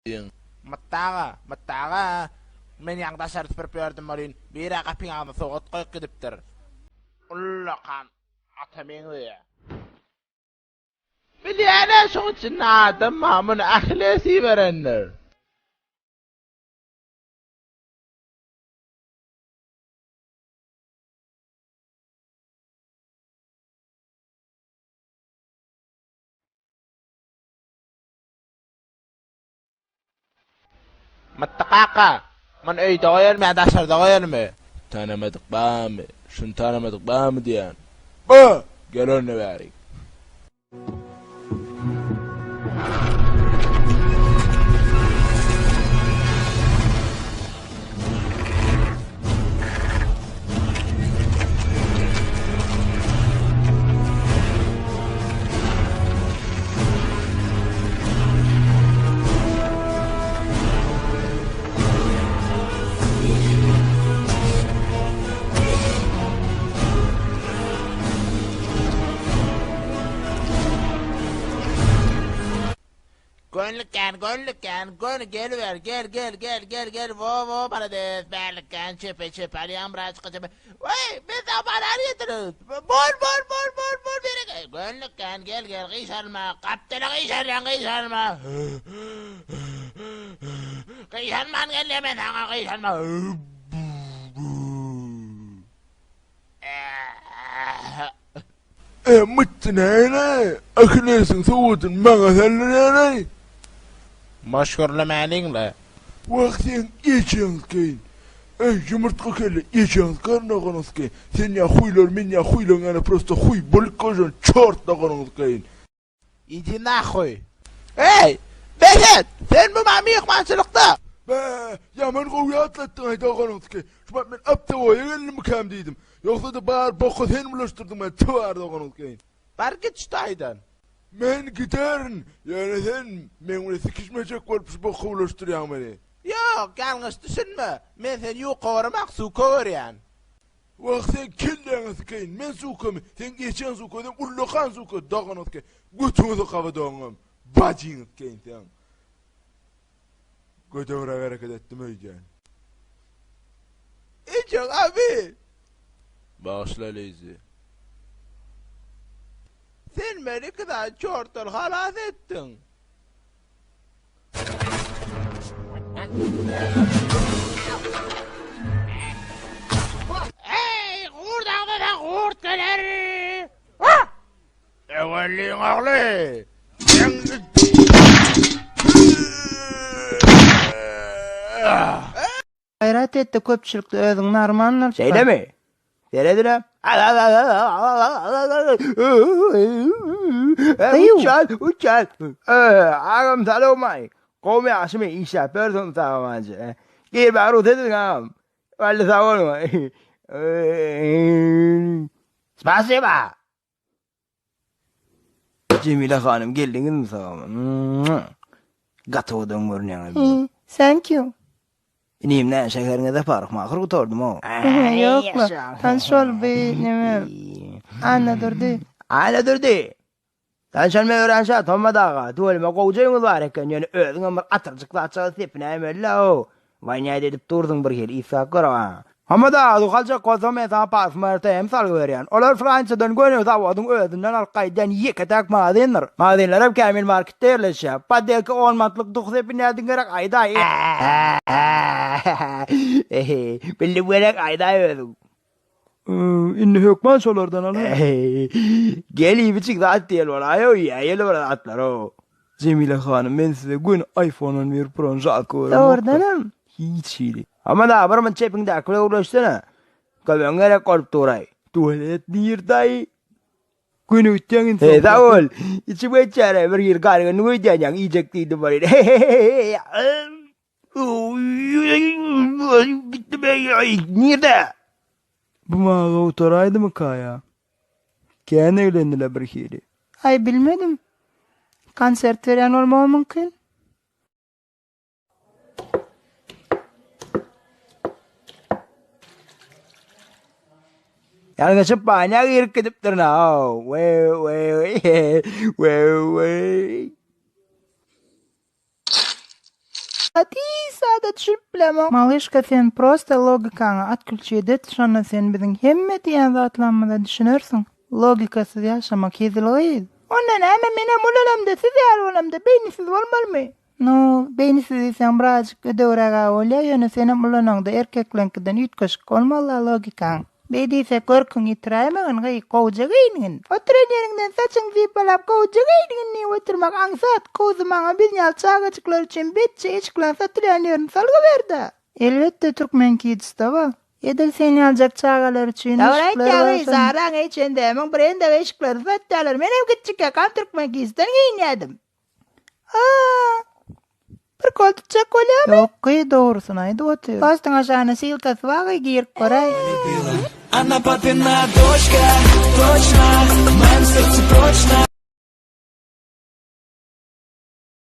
Mytdy aga, Mytdy aga, men ýaňy daşary süpürip ýördüm welin, bir-ä gapyň agzyna sowgat goýup gidipdir. Ullakan ata meňzeýär. Bilýän-ä şoň içinde adam bar, muny Ahilles iberendir. Mytdy kaka, muny öýde goýalymy ýa daşarda goýalymy? Tanamadyk barmy? Şuny tanamadyk barmy diýýän. Ba! Gel onda bärik. Gönlükgän, gönlükgän, göni geliber, gel, gel, gel, gel, gel, wo, wo, malades, bärlikgän, çepe, çepe, alýan birazjyk çepe. Weý, men saňa banan getirin. Bol, bol, bol, bol, bol, bereket. Gönlükgän, gel, gel, gyşarma, gapdala gyşarýaň, gyşarma. Gyşarman gel diýen men saňa, gyşarma. E, mytdy näle? Ahillesiň sowgadyny maňa saldyrýan-aý. Boş gürlemäliň-le. Wah seň ejeň skeýin. Eý, ýumurtga kelle, ejeň skaryn doganyň skeýin. Sen ýa huýlar, men ýa huýlaň ýaly prosto huý bolup goýjan çort doganyň skeýin. Idi nahuý. Eý, bes et! Sen bu maňa myhmançylykda. Bä, ýaman gowy ýatlatdyň-aý doganyň skeýin. Şu wagt men aptewoýa geldimikäm diýdim. Ýogsa-da bar boka sen bulaşdyrdyň meni tüwar doganyň skeýin. Bar git şu taýdan. Men giderin, ýöne sen meň bilen sikişmejek bolup şu boka bulaşdyrýaň meni. Ýok, ýalňyş düşünme. Men seni ýuka göremok, suka görýän. Wah seň kelläňe sikeýin, men sukamy, seň ejeň suka, özem ullakan suka, doganyňy sikeýin, götüňi sokaba dogaňam, bajyňy sikeýin seň. Gödegräk hereket etdim öýdýän. Ejeň abi! Bagyşla Lizi. Sen meni gyzan çortdan halas etdiň. Eý, gurt agzasa gurt geler! Öwelliň ogly! Gaýrat et-de köpçülikde özüňi normal alyp bar. Şeýlemi? Seredin-ä. Gyýw! Uçan, uçan. Agam salowmaý. Gowmy ýagşymy işläp ýörsüň sag-amanja. Girmäge rugsat ediň agam. Wally sag boluň. Spasiba. Jemile hanym geldiňizmi sag-aman. Gaty owadan görünýäňiz. Thank you. Inim nä şäheriňizde parykmahyr gutardym-ow. Ýokla, tanyş bol bi neme Annadurdy. Annadurdy! Tanyşanyma örän şat Hommat aga. Tüweleme gowja öýüňiz bar eken, ýöne özüňem bir atyrjyk zatjagaz sepinäýmeli-ow. Waýnýat edip dursuň bir hili ysgap gör-a. Hommat aga, duh aljak bolsaň men saňa parfýum hem salgy berýän. Olar Fransiýadan göni zawodyň özünden alyp gaýdýan ýeke-täk magazindir. Magazinlerem Kämil marketde ýerleşýär. Poddelka on manatlyk duh sepinýärdiň gerek aýdaý. Bildim gerek aýdaý özüň. Indi hökman şolardan alaryn. Gel iýip-içik zat diýeli bolaý-ow, iýäýeli bir zatlar-ow. Jemile hanym, men size göni iPhone-dan berip duran žalka göremokda. Dogrudanam? Hiç hili. Aman aga, bir munt çepiňdäki bilen gürleşsene. Kömegiň gerek bolup dur-aý. Tualet nirde-aý? Göni gitýäň indi. He, sag bol. Içim geçýär-ä, bir hili gargynlyk öýdýän ýaňy iýjek diýdim welin. Gitdim eý, nirde? Bu maňa gowtaraýdymyka ýa? Kän eglendiler birhili. Aý bilmedim. Konsert berýän bolmagy mümkin. Ýalňyşyp banýa girip gidipdirin-ow. Weý, weý, weý, weý. Hiç zada düşünip bilemok. Malyşka sen prosta logikaňy otklýuçit et şonda sen biziň hemme diýýän zatlarymyza düşünersiň. Logikasyz ýaşamak hezil gyz. Onda näme menem ulalamda siz ýaly bolamda beýnisiz bolmalymy? Nu, beýnisiz diýseň birazjyk ödegräg-ä bolýa, ýöne senem ulanaňda erkekleňkiden üýtgeşik bolmaly-la logikaň. Beý diýsek görküňi ýitiräýmegin gyý, gowja geýingin. Oturan ýeriňden saçyňy sypalap gowja geýingin diýip oturmak aňsat, gowsy maňa biz ýaly çagajyklar üçin betçe eşikleň satylýan ýerini salgy ber-dä. Elbetde Türkmen kidsda bar. Edil sen ýaljak çagalar üçin Dogry eşikler aýtýaň bar gyz, şonda. Saraň H&M-iň brendek eşiklerini satýarlar. Menem kiçjikkäm Türkmen kidsden geýinýädim. Aa! Bir gol tutjak bolýamy? Ýok gyz dogrusyny aýdyp otyr. Postuň aşagynda ssylkasy bar gyz girip göräý. Она папина дочка, точно, в моем сердце прочно.